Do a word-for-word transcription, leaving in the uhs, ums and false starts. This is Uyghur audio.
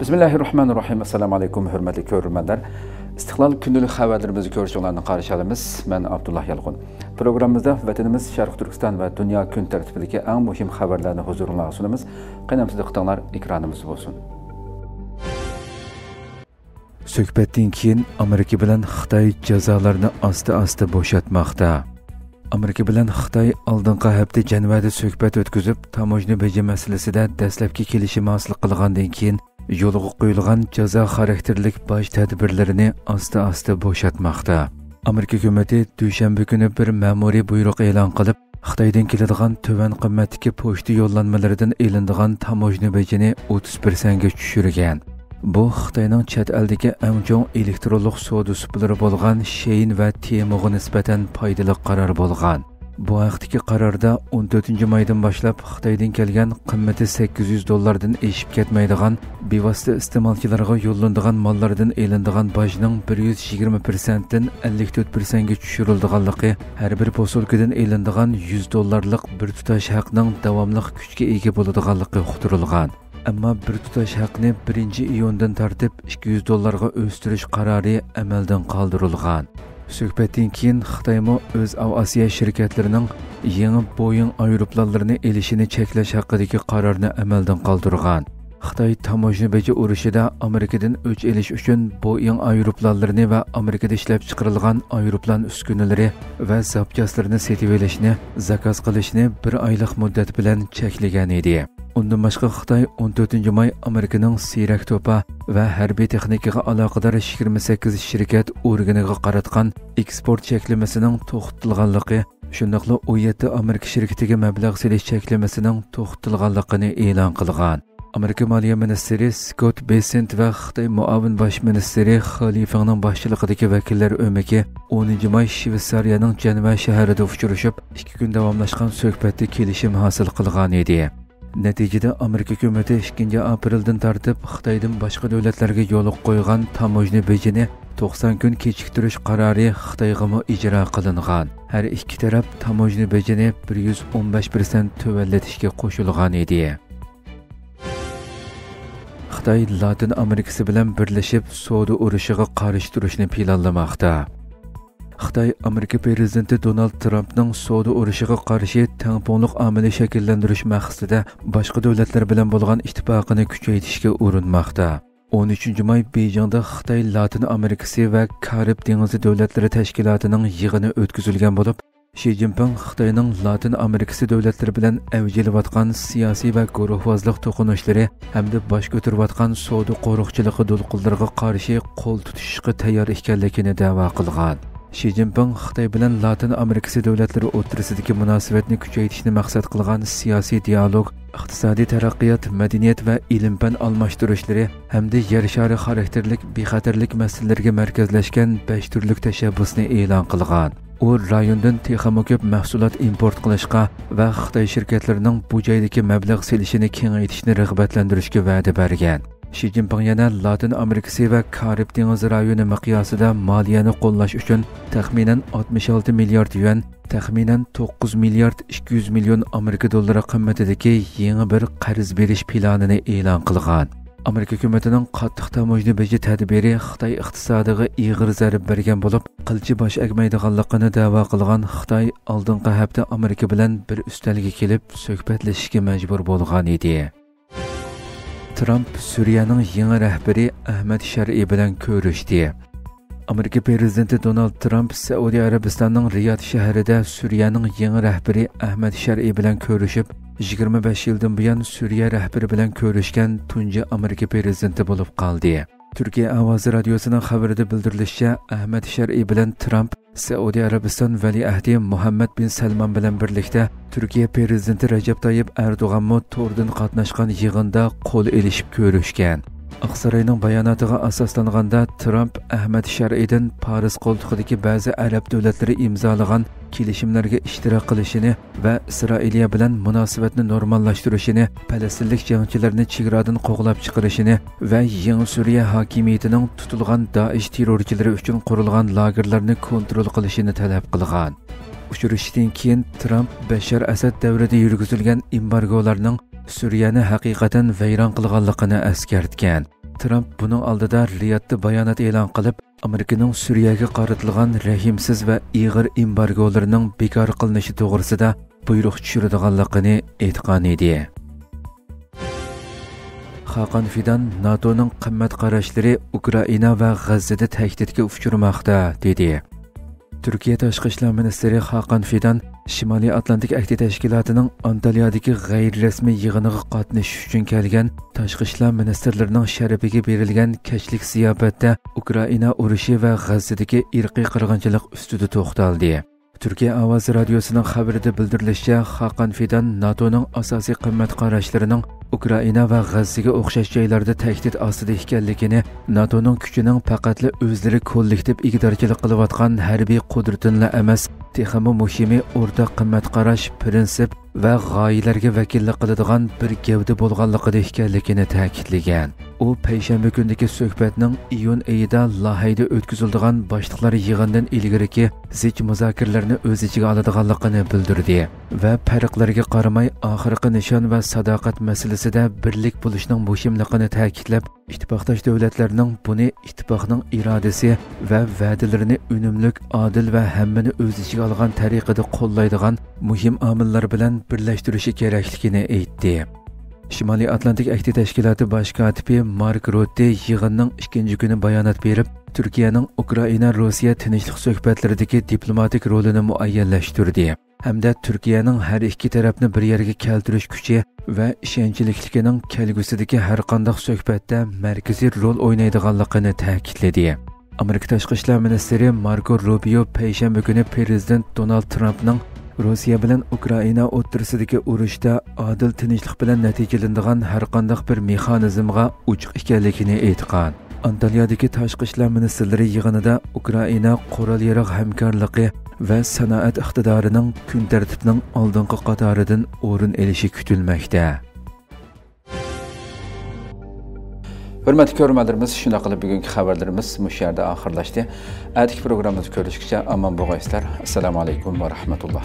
بىسمىللاھىررەھمانىررەھىم. ئەسسالامۇ ئەلەيكۇم، ھۆرمەتلىك كۆرۈرمەنلەر. ئىستىقلال كۈندىلىك خەۋەرلىرىمىزنى كۆرۈشۈڭلارنى قارشى ئالىمىز. مەن ئابدۇللا يالقۇن. پروگراممىمىزدا ۋەتىنىمىز شەرقىي تۈركىستان ۋە دۇنيا كۈن تەرتىپىدىكى ئەڭ مۇھىم خەۋەرلەرنى ھۇزۇرۇڭلارغا سۇنىمىز. قېنى ئەمدى دىققىتىڭلار ئېكرانىمىزدا بولسۇن. سۆھبەتتىن كېيىن ئامېرىكا بىلەن خىتاي جازالارنى ئاستا-ئاستا بوشاتماقتا. ئامېرىكا بىلەن خىتاي ئالدىنقى ھەپتە جەنۋەدە سۆھبەت ئۆتكۈزۈپ، تاموژنا بېجى مەسىلىسىدە دەسلەپكى كېلىشىم ھاسىل قىلغاندىن كېيىن، يولغا قويۇلغان جازا خاراكتېرلىك باج تەدبىرلىرىنى ئاستا-ئاستا بوشاتماقتا. ئامېرىكا ھۆكۈمىتى دۈشەنبە كۈنى بىر مەمۇرىي بۇيرۇق ئېلان قىلىپ، خىتايدىن كېلىدىغان تۆۋەن قىممەتتىكى پوچتا يوللانمىلىرىدىن ئېلىنىدىغان تاموژنا بېجىنى ئوتتۇز پىرسەنتكە چۈشۈرگەن. بۇ خىتاينىڭ چەت ئەلدىكى ئەڭ چوڭ ئېلېكترونلۇق سودا سۇپىلىرى بولغان شېيىن ۋە تېمۇغا نىسبەتەن پايدىلىق قارار بولغان. بۇ ھەقتىكى قاراردا ئون تۆتىنچى مايدىن باشلاپ خىتايدىن كەلگەن قىممىتى سەككىز يۈز دوللاردىن ئېشىپ كەتمەيدىغان بىۋاسىتە ئىستېمالچىلارغا يوللىنىدىغان ماللاردىن ئېلىنىدىغان باجنىڭ بىر يۈز يىگىرمە پىرسەنتتىن ئەللىك تۆت پىرسەنتكە چۈشۈرۈلىدىغانلىقى، ھەر بىر پوسۇلكىدىن ئېلىنىدىغان يۈز دوللارلىق بىر تۇتاش ھەقنىڭ داۋاملىق كۈچكە ئىگە بولىدىغانلىقى ئۇقتۇرۇلغان. ئەمما بىر تۇتاش ھەقنى بىرىنچى ئىيۇندىن تارتىپ ئىككى يۈز دوللارغا ئۆستۈرۈش قارارى ئەمەلدىن قالدۇرۇلغان. سۆھبەتتىن كېيىن خىتايمۇ ئۆزئاۋىئاتسىيە شىركەتلىرىنىڭ يېڭى بويىڭ ئايروپىلانلىرىنى ئېلىشىنى چەكلەش ھەققىدىكى قارارنى ئەمەلدىن قالدۇرغان. خىتاي تاموژنا بېجى ئۇرۇشىدا ئامېرىكىدىن ئۆچ ئېلىش ئۈچۈن بويىڭ ئايروپىلانلىرىنى ۋە ئامېرىكىدا ئىشلەپچىقىرىلغان ئايروپىلان ئۈسكۈنىلىرى ۋە زاپچاسلىرىنى سېتىۋېلىشنى، زاكاز قىلىشنى بىر ئايلىق مۇددەت بىلەن چەكلىگەن ئىدى. ئۇندىن باشقا، خىتاي ئون تۆتىنچى ماي ئامېرىكىنىڭ سىيرەك توپا ۋە ھەربىي تېخنىكىغا ئالاقىدار يىگىرمە سەككىز شىركەت ئورگىنىغا قاراتقان ئېكسپورت چەكلىمىسىنىڭ توختىتىلغانلىقى، شۇنداقلا ئون يەتتە ئامېرىكا شىركىتىگە مەبلەغ سېلىش چەكلىمىسىنىڭ توختىتىلغانلىقىنى ئېلان قىلغان. ئامېرىكا مالىيە مىنىستىرى سكوت بېسسېنت ۋە خىتاي مۇئاۋىن باش مىنىستىرى خې لىفېڭنىڭ باشچىلىقىدىكى ۋەكىللەر ئۆمىكى ئونىنچى ماي شىۋېتسارىيەنىڭ جەنۋە شەھىرىدە ئۇچرىشىپ، ئىككى كۈن داۋاملاشقان سۆھبەتتە كېلىشىم ھاسىل قىلغان ئىدى. نەتىجىدە، ئامېرىكا ھۆكۈمىتى ئىككىنچى ئاپرېلدىن تارتىپ خىتايدىن باشقا دۆلەتلەرگە يولغا قويغان تاموژنا بېجىنى توقسان كۈن كېچىكتۈرۈش قارارى خىتايغىمۇ ئىجرا قىلىنغان. ھەر ئىككى تەرەپ تاموژنا بېجىنى بىر يۈز ئون بەش پىرسەنت تۆۋەنلىتىشكە قوشۇلغان ئىدى. خىتاي لاتىن ئامېرىكىسى بىلەن بىرلىشىپ سودا ئۇرۇشىغا قارشى تۇرۇشنى پىلانلىماقتا. خىتاي ئامېرىكا پىرېزىدېنتى دونالد ترامپنىڭ سودا ئۇرۇشىغا قارشى تەڭپۇڭلۇق ئامىلى شەكىللەندۈرۈش مەقسىتىدە باشقا دۆلەتلەر بىلەن بولغان ئىتتىپاقىنى كۈچەيتىشكە ئۇرۇنماقتا. ئون ئۈچىنچى ماي بېيجىڭدا خىتاي لاتىن ئامېرىكىسى ۋە كارىب دېڭىزى دۆلەتلىرى تەشكىلاتىنىڭ يىغىنى ئۆتكۈزۈلگەن بولۇپ، شى جىنپىڭ خىتاينىڭ لاتىن ئامېرىكىسى دۆلەتلىرى بىلەن ئەۋج ئېلىۋاتقان سىياسىي ۋە گۇرۇھۋازلىق توقۇنۇشلىرى ھەمدە باش كۆتۈرۈۋاتقان سودا قورۇقچىلىقى دولقۇنلىرىغا قارشى قول تۇتۇشۇشقا تەييار ئىكەنلىكىنى دەۋا قىلغان. شى جىنپىڭ خىتاي بىلەن لاتىن ئامېرىكىسى دۆلەتلىرى ئوتتۇرىسىدىكى مۇناسىۋەتنى كۈچەيتىشنى مەقسەت قىلغان سىياسىي دىئالوگ، ئىقتىسادىي تەرەققىيات، مەدەنىيەت ۋە ئىلىم-پەن ئالماشتۇرۇشلىرى ھەمدە يەر شارى خاراكتېرلىك بىخەتەرلىك مەسىلىلىرىگە مەركەزلەشكەن بەش تۈرلۈك تەشەببۇسنى ئېلان قىلغان. ئۇ رايوندىن تېخىمۇ كۆپ مەھسۇلات ئىمپورت قىلىشقا ۋە خىتاي شىركەتلىرىنىڭ بۇ جايدىكى مەبلەغ سېلىشىنى كېڭەيتىشنى رىغبەتلەندۈرۈشكە ۋەدە بەرگەن. شى جىنپىڭ يەنە لاتىن ئامېرىكىسى ۋە كارىب دېڭىزى رايونى مىقياسىدا مالىيەنى قوللاش ئۈچۈن تەخمىنەن ئاتمىش ئالتە مىليارد يۈەن، تەخمىنەن توققۇز مىليارد ئىككى يۈز مىليون ئامېرىكا دوللىرى قىممىتىدىكى يېڭى بىر قەرز بېرىش پىلانىنى ئېلان قىلغان. ئامېرىكا ھۆكۈمىتىنىڭ قاتتىق تاموژنا بېجى تەدبىرى خىتاي ئىقتىسادىغا ئېغىر زەربە بەرگەن بولۇپ، قىلچە باش ئەگمەيدىغانلىقىنى دەۋا قىلغان خىتاي ئالدىنقى ھەپتە ئامېرىكا بىلەن بىر ئۈستەلگە كېلىپ سۆھبەتلىشىشكە مەجبۇر بولغان ئىدى. ترامپ سۈرىيەنىڭ يېڭى رەھبىرى ئەھمەد شەرئى بىلەن كۆرۈشتى. ئامېرىكا پىرېزىدېنتى دونالد ترامپ سەئۇدى ئەرەبىستاننىڭ رىياد شەھىرىدە سۈرىيەنىڭ يېڭى رەھبىرى ئەھمەد شەرئى بىلەن كۆرۈشۈپ، يىگىرمە بەش يىلدىن بۇيان سۈرىيە رەھبىرى بىلەن كۆرۈشكەن تۇنجى ئامېرىكا پىرېزىدېنتى بولۇپ قالدى. تۈركىيە ئاۋازى رادىيوسىنىڭ خەۋىرىدە بىلدۈرۈلۈشىچە، ئەھمەد شەرئى بىلەن ترامپ سەئۇدى ئەرەبىستان ۋەلىئەھدى مۇھەممەد بىن سەلمان بىلەن بىرلىكتە تۈركىيە پىرېزىدېنتى رەجەپ تايىپ ئەردوغانمۇ توردىن قاتناشقان يىغىندا قول ئېلىشىپ كۆرۈشكەن. ئاقساراينىڭ باياناتىغا ئاساسلانغاندا، ترامپ ئەھمەد شەرئىدىن پارس قولتۇقىدىكى بەزى ئەرەب دۆلەتلىرى ئىمزالىغان كېلىشىملەرگە ئىشتىراك قىلىشىنى ۋە ئىسرائىلىيە بىلەن مۇناسىۋەتنى نورماللاشتۇرۇشىنى، پەلەستىنلىك جەڭچىلەرنى چېگرادىن قوغلاپ چىقىرىشىنى ۋە يېڭى سۈرىيە ھاكىمىيىتىنىڭ تۇتۇلغان دائىش تېررورچىلىرى ئۈچۈن قۇرۇلغان لاگېرلارنى كونترول قىلىشىنى تەلەپ قىلغان. ئۇچرىشىشتىن كېيىن ترامپ بەششار ئەسەد دەۋرىدە يۈرگۈزۈلگەن ئېمبارگولارنىڭ سۈرىيەنى ھەقىقەتەن ۋەيران قىلغانلىقىنى ئەسكەرتكەن. ترامپ بۇنىڭ ئالدىدا رىيادتا بايانات ئېلان قىلىپ، ئامېرىكىنىڭ سۈرىيەگە قارىتىلغان رەھىمسىز ۋە ئېغىر ئېمبارگولىرىنىڭ بىكار قىلىنىشى توغرىسىدا بۇيرۇق چۈشۈرىدىغانلىقىنى ئېيتقان ئىدى. خاقان فىدان ناتونىڭ قىممەت قاراشلىرى ئۇكرائىنا ۋە غەززىدە تەھدىتكە ئۇچرىماقتا، دېدى. تۈركىيە تاشقى ئىشلار مىنىستىرى خاقان فىدان شىمالىي ئاتلانتىك ئەھدى تەشكىلاتىنىڭ ئانتاليادىكى غەيرىي رەسمىي يىغىنىغا قاتنىشىش ئۈچۈن كەلگەن تاشقى ئىشلار مىنىستىرلىرىنىڭ شەرىپىگە بېرىلگەن كەچلىك زىياپەتتە ئۇكرائىنا ئۇرۇشى ۋە غەززىدىكى ئىرقىي قىرغىنچىلىق ئۈستىدە توختالدى. تۈركىيە ئاۋازى رادىيوسىنىڭ خەۋىرىدە بىلدۈرۈلۈشىچە، خاقان فىدان ناتونىڭ ئاساسىي قىممەت قاراشلىرىنىڭ ئۇكرائىنا ۋە غەززىگە ئوخشاش جايلاردا تەھدىت ئاستىدا ئىكەنلىكىنى، ناتونىڭ كۈچىنىڭ پەقەتلا ئۆزلىرى كوللېكتىپ ئىگىدارچىلىق قىلىۋاتقان ھەربىي قۇدرىتىنىلا ئەمەس، تېخىمۇ مۇھىمى ئورتاق قىممەت قاراش، پىرىنسىپ ۋە غايىلەرگە ۋەكىللىك قىلىدىغان بىر گەۋدە بولغانلىقىدا ئىكەنلىكىنى تەكىتلىگەن. ئۇ پەيشەنبە كۈنىدىكى سۆھبەتنىڭ ئىيۇن ئېيىدا لاھەيدە ئۆتكۈزۈلىدىغان باشلىقلار يىغىنىدىن ئىلگىرىكى زىچ مۇزاكىرىلەرنى ئۆز ئىچىگە ئالىدىغانلىقىنى بىلدۈردى ۋە پەرقلەرگە قارىماي ئاخىرقى نىشان ۋە ساداقەت مەسىلىسىدە بىرلىك بولۇشنىڭ مۇھىملىقىنى تەكىتلەپ، ئىتتىپاقداش دۆلەتلەرنىڭ بۇنى ئىتتىپاقنىڭ ئىرادىسى ۋە ۋەدىلىرىنى ئۈنۈملۈك، ئادىل ۋە ھەممىنى ئۆز ئىچىگە ئالغان تەرىقىدە قوللايدىغان مۇھىم ئامىللار بىلەن بىرلەشتۈرۈشى كېرەكلىكىنى ئېيتتى. شىمالىي ئاتلانتىك ئەھدى تەشكىلاتى باش كاتىپى مارك روتتى يىغىننىڭ ئىككىنچى كۈنى بايانات بېرىپ، تۈركىيەنىڭ ئۇكرائىنا روسىيە تىنچلىق سۆھبەتلىرىدىكى دىپلوماتىك رولىنى مۇئەييەنلەشتۈردى ھەمدە تۈركىيەنىڭ ھەر ئىككى تەرەپنى بىر يەرگە كەلتۈرۈش كۈچى ۋە ئىشەنچلىكلىكىنىڭ كەلگۈسىدىكى ھەرقانداق سۆھبەتتە مەركىزىي رول ئوينايدىغانلىقىنى تەكىتلىدى. ئامېرىكا تاشقى ئىشلار مىنىستىرى ماركو روبىيو پەيشەنبە كۈنى پىرېزىدېنت دونالد ترامپنىڭ روسىيە بىلەن ئۇكرائىنا ئوتتۇرىسىدىكى ئۇرۇشتا ئادىل تىنچلىق بىلەن نەتىجىلىنىدىغان ھەرقانداق بىر مېخانىزمغا ئوچۇق ئىكەنلىكىنى ئېيتقان. ئانتاليادىكى تاشقى ئىشلار مىنىستىرلىرى يىغىنىدا ئۇكرائىنا قورال ياراغ ھەمكارلىقى ۋە سانائەت ئىقتىدارىنىڭ كۈن تەرتىپىنىڭ ئالدىنقى قاتارىدىن ئورۇن ئېلىشى كۈتۈلمەكتە. ھۆرمەتلىك كۆرۈرمەنلىرىمىز، شۇنداق قىلىپ بۈگۈنكى خەۋەرلىرىمىز مۇشۇ يەردە ئاخىرلاشتى. ئەتىكى پروگراممىمىزدا كۆرۈشكىچە ئامان بولغايسىلەر. ئەسسالامۇ ئەلەيكۇم ۋە رەھمەتۇللا.